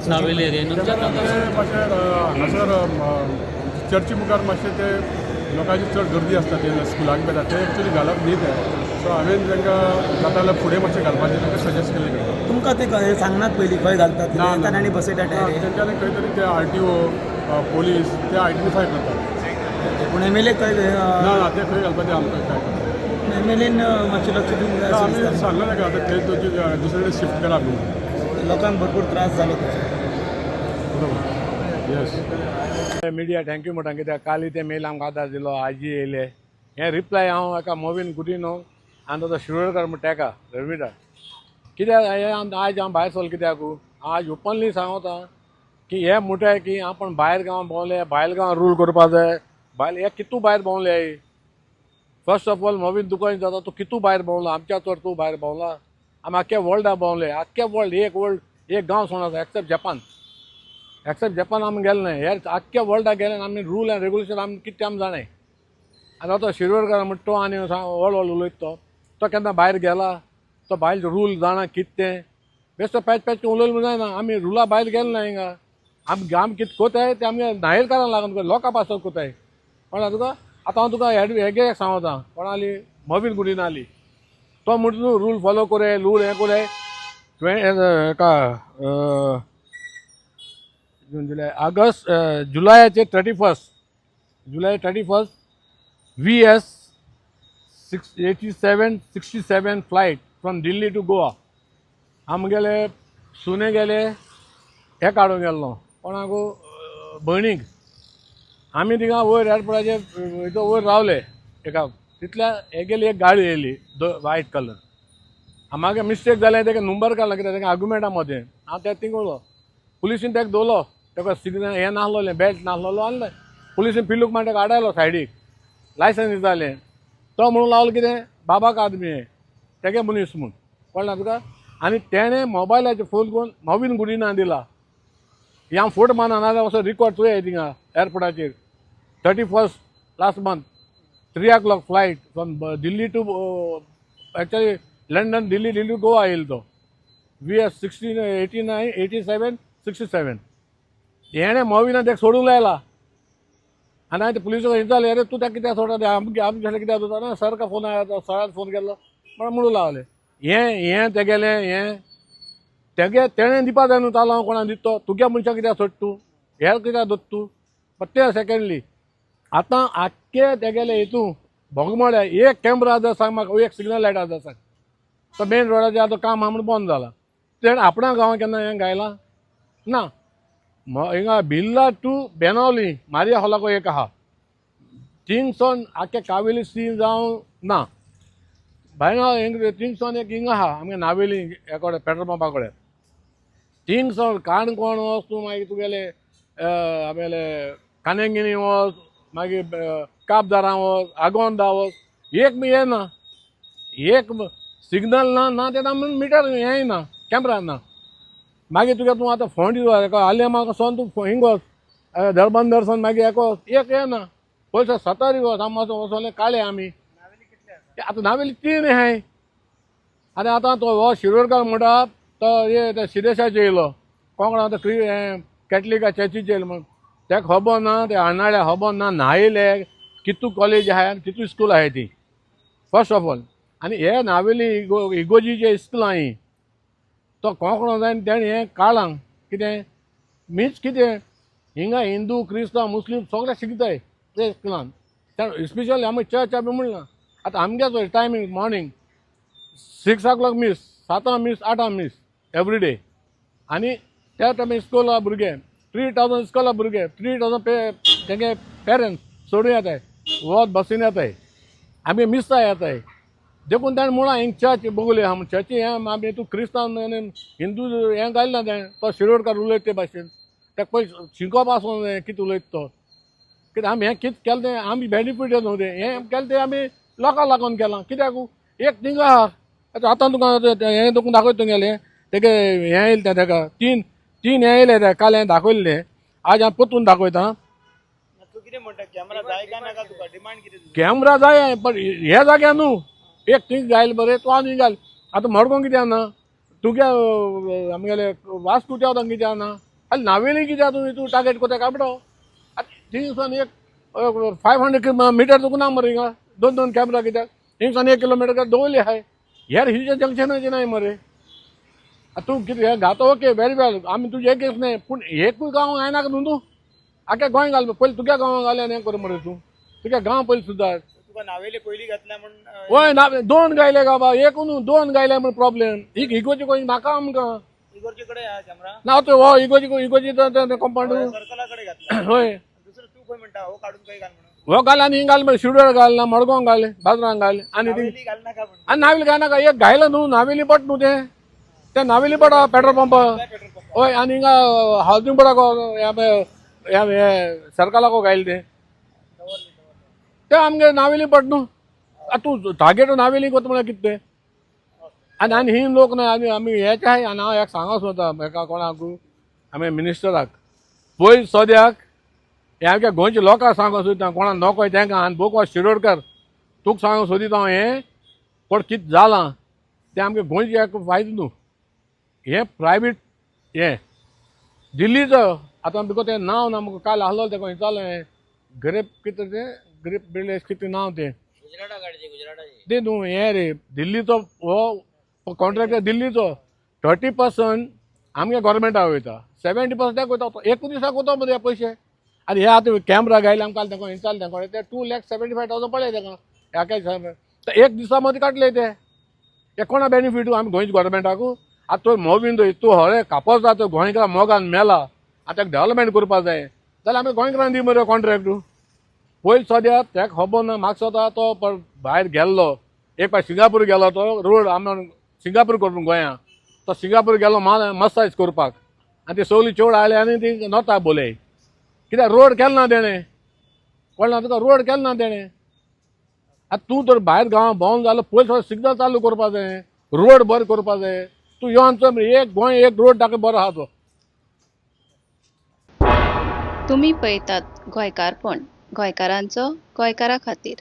नावेली एरियेनूच जाता. मातशें हांगासर चर्ची मुखार मातशें ते लोकांची चड गर्दी आसता, ते स्कुलाक येता, ते एक्चुली घालप न्ही ते. सो हांवें तांकां जाता जाल्यार फुडें मातशें घालपाचें तांकां सजेस्ट केल्लें. तुमकां ते सांगनात पयलीं खंय घालतात? ना. येतात आनी बसयतात टायरे? तेंच्यांनी खंय तरी ते आरटीओ, पोलीस ते आयडेंटिफाय करतात. पूण एमएलए खंय? ना ना, ते खंय घालपाचें आमकां काय कळना. एमएलएन मातशें लक्ष दिवंक जाय अशें आमी दिसता. सांगलें ताका, आतां थंय तुजी दुसरे कडेन शिफ्ट करा म्हणून. लोकांक भरपूर त्रास जालो ताचो. बरोबर, येस. मिडिया thank you म्हणटा, कित्याक काली ते मेल आमकां आदार दिलो, आजी येयले. हें रिप्लाय हांव एका मोविन गुदिनो आनी तो शिरोडकर म्हणटा तेका रविदार. कित्याक हें आयज हांव भायर सरलो कित्याक, आज ओपनली सांगता की हे म्हणटाय की आपण भायर गांवां भोंवले, भायल गांवां रूल करपा जाय. भायल हे कितू भायर भोंवले? फर्स्ट ऑफ ऑल मोविन तुका जाता, तूं कितू भायर भोंवला? आमच्या चड तूं भायर भोंवला. आमी आख्खे वर्ल्डा भोंवले, आख्खे वर्ल्ड, एक वर्ल्ड एक गांव सोडना, एक्सेप्ट जपान. एक्सेप्ट जपान आमी गेले ना, हे आख्खे वर्ल्डाक गेले. आमी रूल एंड रेगुलेशन आमी कितें आमी जाणाय. आनी आतां शिरवडकर म्हणटा तो आनी व्हड व्हड उलयता तो, तो केन्ना भायर गेला? तो भायर रूल जाणा कितें तें? बेश्टो पॅच पॅच उलयलें म्हूण जायना. आमी रुला भायर गेले ना हिंगा. आमी आमी कितें कोताय तें आमगे नायलकारां लागून, लोकां पासत कोताय. कळ्ळें तुका? आतां हांव तुका हेगे सांगता, कोणाली मोबीन गुडीन आली, तो म्हणटा न्हू रूल फॉलो कोरे, रूल हें कोरे. तुवें हेका जून, जुलय, August, जुलयाचे 31st, July 31, VS 6 87 67 flight from Delhi to Goa. आमगेले सुने गेले हे काडूंक गेल्लो कोणाक, भयणीक. आमी थिंगा वयर एअरपोर्टाचे हितून वयर रावले एका तितल्या हेगेली एक गाडी येयली, वायट कलर. मागीर मिस्टेक जालें, तेका नंबर काडला, कित्याक तेका आर्ग्युमेंटा मदें हांव त्या थिंग उरलो. पुलिसीन तेका दवरलो, तेका सिग्नल हें नासलोलें, बेल्ट नासलोलो. आसलें पुलिसीन पिलूक मागीर तेका आडायलो सायडीक, लायसन्स दितालें. तो म्हणून लागलो कितें बाबा का आदमी हे, तेगे मनीस म्हूण. कळ्ळें तुका? आनी तेणें मोबायलाचेर फोन करून नवीन गुडिना दिला. ही हांव फोट मारना, नाजाल्यार वचून रिकॉर्ड चोय थिंगा एअरपोर्टाचेर. 31st last month, 3 o'clock flight from Delhi to actually London, Delhi, Delhi Goa येयलो तो VS 16 89 87 67. हेणें मोविना तेका सोडूंक लायला. आनी हांवें ते पुलिसाक विचारलें, अरे तूं ताका कित्याक सोडटा? आमगे आमचे कित्याक जाता ना? सर का फोन आया, सराक फोन केल्लो म्हणून म्हणूं लागले. हें हें तेगेलें हें तेगे तेणें दिवपा जाय न्हू तालो. हांव कोणाक दिता तो? तुगे मनशाक कित्याक सोडटा तूं? हेर कित्याक दोत तूं? बट ते सेकेंडली आतां आख्खे तेगेले हितून बोगमोड्या एक कॅमरा आसा सांग म्हाका, एक सिग्नल लायट आसा सांग. तो मेन रोडाचेर आतां काम आहा म्हूण बंद जाला. तेणें आपणा गांवां केन्ना हें गायलां ना. हिंगा बिर्ला टू बेनावली मारिया हॉलाको एक आहा, थिंगसोन आख्खे कावेली सीन जावं ना भायना हिंग थिंगसोन एक हिंगा आहा आमगे नावेली हे कडेन, पेट्रोल पंपा कडेन. थिंगसोन काणकोण वच तूं, मागीर तुगेले आमगेले कानेंगिनी वच, मागीर कापदारां वच, आगोंदा वच, एक बी हें ना, एक सिग्नल ना. ना तेन्ना मिटर हेंय ना, कॅमरा ना. मागीर तुगे तूं आतां फोंड आलें म्हाका सोन तूं हिंग वच, दरबंदर सोन मागीर हेका वच, एक हें ना. पयसो सतारी वच, आमी वचोन वचोन काडले आमी. आतां नावेली तीन आहाय. आनी आतां तो हो शिरोडकर म्हणटा तो हे ते सिदेशाचेर येयलो, कोंकणा आतां क्री हें कॅथलिका चर्चीचेर येयलो म्हण तेका खबर ना, ते आणाळ्या खबर ना न्हायले कितू कॉलेज आहाय आनी कितू स्कूल आहाय ती. फर्स्ट ऑफ ऑल आनी हे नावेली इगोजीचे इस्कूल आहाय, तो कोंकणो जाय तेणें हें काडलां कितें मिन्स कितें, हिंगा हिंदू, क्रिस्तांव, मुस्लीम सगळे शिकताय ते इस्कुलान. स्पेशली आमी चर्च बी म्हणना. आतां आमगे टायमींग मॉर्निंग 6 o'clock मीस, सातां मीस, आठां मीस एवरी डे. आनी त्या टायमार इस्कोला भुरगे 3,000, इस्कोला भुरगे 3,000 पे तेंगे पेरंट्स सोडून येताय, वत बसीन येताय, आमी मिसां येताय. देखून ताणें म्हळां हिंग चर्च बगुले आहा म्हूण. चर्ची हें आमी तूं क्रिस्तांव आनी हिंदू हें घालना तें. तो शिरोडकार उलयता ते भाशेन तेका पयलीं शिकोवप आसूं जाय कितें उलयता तो. कित्याक आमी हें कितें केलें तें आमी बेनिफीट न्हू तें, हें केलें तें आमी लोकां लागून केलां. कित्याक एक थिंगा आहा आतां तुका हें तुका दाखयता, तुगेलें तेगे हें येयलें तें तेका तीन तीन हें येयलें तें काल हें दाखयल्लें, आज हांव परतून दाखयता. तूं कितें म्हणटा, कॅमेरा जाय काय नाका तुका? डिमांड कितें तुजी? कॅमरा जाय, पण ह्या जाग्यार न्हू. एक थिंग घायल बरें, तूं आनी घाल. आतां मडगांव कित्याक ना तुगे, आमगेले वास्को देंवता कित्याक ना? आनी नावेली कित्याक तूं तूं टार्गेट कोता काय म्हणटा? आतां थिंगसान एक 500 मिटर तुका ना मरे हिंगा दोन दोन कॅमेरा कित्याक? हिंगसान 1 किलोमिटर दवरली आहाय, हेर हिच्या जंक्शनाचेर नाय मरे. आतां तूं कितें हें घातो, ओके, व्हेरी वेल, आमी तुजें एक न्हय, पूण एकूय गांव जायनाका न्हू तूं आख्या गोंय घाल पयलीं, तुज्या गांवां घाल आनी हें कर मरे तूं तुज्या गांव पयलीं सुदार. तुका नावेले पयलीं घातल्या म्हण वय ना, दोन गायले गा, एक न्हू, दोन गायले म्हण प्रॉब्लेम. इगोची कोण नाका आमकां. इगोर्जे कडेन आहा कॅमेरा? ना, तो हो इगोची इगोची कंपाउंड. सर्कला कडेन घातला. हय. दुसरं तूं खंय म्हणटा, हो काडून खंय घाल म्हणून? हो घाल आनी हिंग घाल मरे, शिरदोड घाल ना मडगांव घाल, बाजरां घाल आनी थिंग. नावेली घाल नाका म्हणून. आनी नावेली घाल नाका. एक घायला न्हू नावेली पट न्हू तें, तें नावेली पट पेट्रोल पंप. Petrol pump. हय, आनी हिंगा हावजींग बोर्डाक ह्या हे सरकाराको घायले तें. तें आमगे नावेली पट न्हू. आतां तूं टार्गेट नावेली कोता म्हळ्यार कितें तें? आनी आनी ही लोक न्हय आमी आमी हेच आहाय. आनी हांव हेका सांगो सोदता हेका कोणाक, आमी मिनिस्टराक पयस सद्याक हें आमच्या गोंयच्या लोकांक सांगो सोदता, कोणाक नोको तेंकां. आनी बोकवा शिरोडकर, तुका सांगो सोदिता हांव, हें पण कितें जालां तें आमगे गोंयचे एक फायदो न्हू. हें प्रायवेट हें दिल्लीचो आतां बिकॉज तें नांव ना म्हाका. काल आहलो तेका विचारलें, हें ग्रेप कितें तें, ग्रेप बिल्डर्स कितें नांव तें. गुजराता गाडीची, गुजराताची. तें न्हू हें रे, दिल्लीचो हो कॉन्ट्रॅक्टर दिल्लीचो. 30% आमगे गोवोरमेंटा वयता, 70% तेका वयता. एकू दिसाक वता मरे पयशे. आनी हे आतां कॅमरा घायले आमकां, तेका विचारलें तेका, ते 2,75,000 पडले तेका ह्या काय एक दिसा मदीं काडले ते. हे कोणा बेनिफीट? आमी गोंयच्या गोवोरमेंटाकू. आतां तो मोवीन तूं हळे कापोस जाता, गोंयकारां मोगान मेला. आतां ताका डेवलपमेंट करपा जाय जाल्यार आमी गोंयकारांक दी मरे कॉन्ट्रॅक्ट. पयलीं सद्या ताका खबर ना. म्हाका दिसता तो भायर गेल्लो एक पावट सिंगापूर गेलो तो रोड आमी सिंगापूर करून गोंया, तो सिंगापूर गेलो मसाज करपाक आनी ती सगळी चेड आयले आनी ती नोता बोलय. कित्याक रोड केलो ना तेणें? कळना तुका? रोड केलो ना तेणें. आतां तूं तर भायर गांवां भोंवन जाल्यार पयलीं सगळें सिग्नल चालू करपा जाय, रोड बरें करपा जाय. तूं येवन चोय, एक गोंय एक रोड दाखय बरो आहा तो. तुमी पळयतात गोंयकारपण, गोंयकारांचो गोंयकारा खातीर.